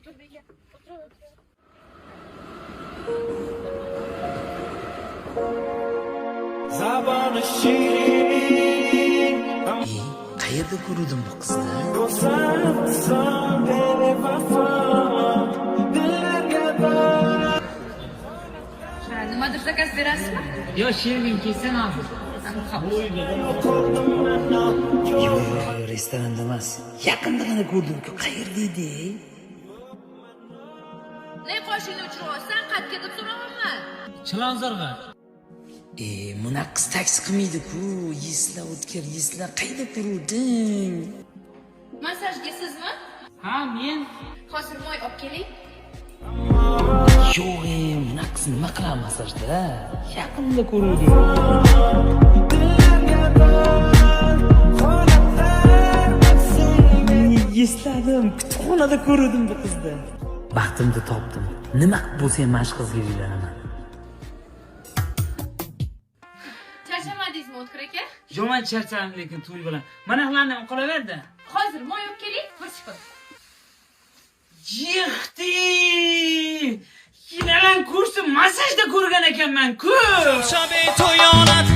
O'tir, o'tir, o'tir. Zaboni shirin. E, qayerda ko'ruvdim bu qizni? Go'zalsan, bevafo, dillarga bor. Ha, nimadir zakaz berasizmi? Yo, sherigim kelsin hozir. Yo'q, yo'q, yo'q, restoranda emas. Yaqindagina ko'rdim-ku. Qayerda edi? Ne qoshingni uchirib olsan, qayerga deb so'rayapman. Chilonzorga. E, bunaqa qiz taksi qilmaydi-ku. Esla, O'tkir, esla. Qayerda ko'ruvding? Massajga sizmi? Ha, men. Hozir moy olib keling. Yo'q, e, bunaqa qiz nima qiladi massajda? Yaqinda ko'ruvdim. Dillarga bor holatlar bilsin. Esladim, kutubxonada ko'ruvdim bu qizni. Baxtimni topdim. Nima qilib bo'lsa ham mana shu qizga uylanaman. Charchamadingizmi, O'tkir aka? Yomon charchadim lekin to'y bilan. Mana ularni ham qolaverdi. Hozir moy olib keling, bir chiqib. Yixti! Yinalan kursi massajda ko'rgan ekanman-ku. Shabi to'yonat.